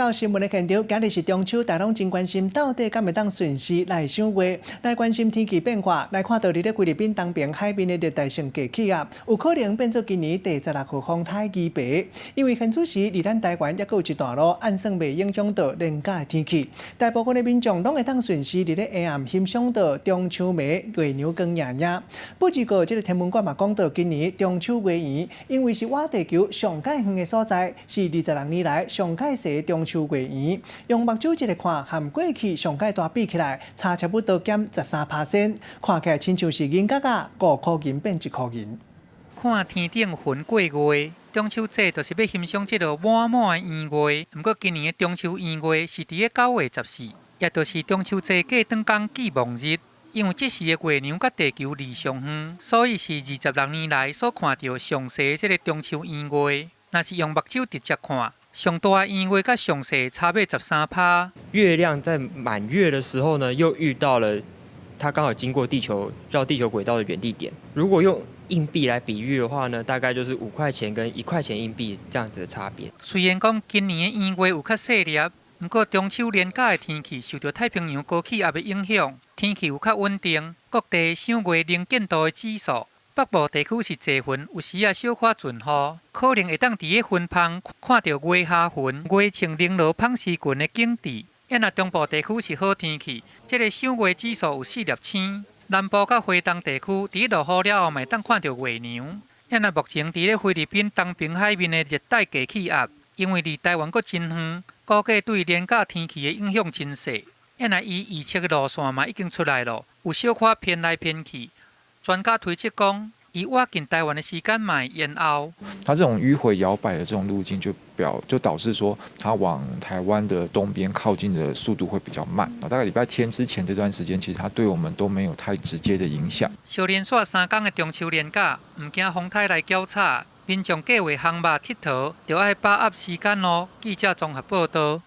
到新聞的現場，今日是中秋，大家攏真關心，到底敢會當順時來賞月，來關心天氣變化，來看到佇咧菲律賓東邊海面的熱帶性低氣壓，有可能變做今年第16號風颱伊白。因為現此時離咱台灣猶閣有一段路，按算袂影響到連假的天氣。大部分的民眾攏會當順時佇咧下暗欣賞到中秋暝月娘光燁燁。不過，這个天文館嘛講到，今年中秋月圓，因為是倚地球上蓋遠的所在，是26年來上蓋細的中秋月圓。用目睭一个看，和過去上蓋大比起來，差差不多減13%，看起來親像是銀角仔5箍銀變1箍銀。看天頂雲過月，中秋節就是欲欣賞這个滿滿的圓月。毋過今年的中秋圓月是佇咧9月14，也就是中秋節過轉工寄望日。因為這時的月娘佮地球離上遠，所以是26年來所看著上細的這个中秋圓月。若是用目睭直接看，上大的圓月佮上細差欲13趴。月亮在滿月的時候呢，又遇到了它剛好經過地球繞地球軌道的遠地點。如果用硬幣來比喻的話呢，大概就是5塊錢跟1塊錢硬幣這樣子的差別。雖然講今年的圓月有較細粒，毋過中秋連假的天氣受著太平洋高氣壓的影響，天氣有較穩定，各地賞月能見度的指數。北部地區是濟雲，有時仔小可陣雨，可能會當佇咧雲縫看著月下雲、月穿绫羅舫絲裙的景致。若中部地區是好天氣，這个賞月指數有四粒星。南部佮花東地區，佇落雨了後，嘛會當看著月娘。若目前佇咧菲律賓東邊海面的熱帶低氣壓，因為離台灣閣真遠，估計對連假天氣的影響真細。若伊預測的路線嘛已經出來囉，有小可偏來偏去。專家推測講，伊倚近台灣的時間嘛會延後。它這種迂迴搖擺的這種路徑，就導致說，它往台灣的東邊靠近的速度會比較慢。大概禮拜天之前這段時間，其實它對我們都沒有太直接的影響。相連紲3工的中秋連假，毋驚風颱來攪吵，民眾計劃航肉𨑨迌，著愛把握時間囉。記者綜合報導。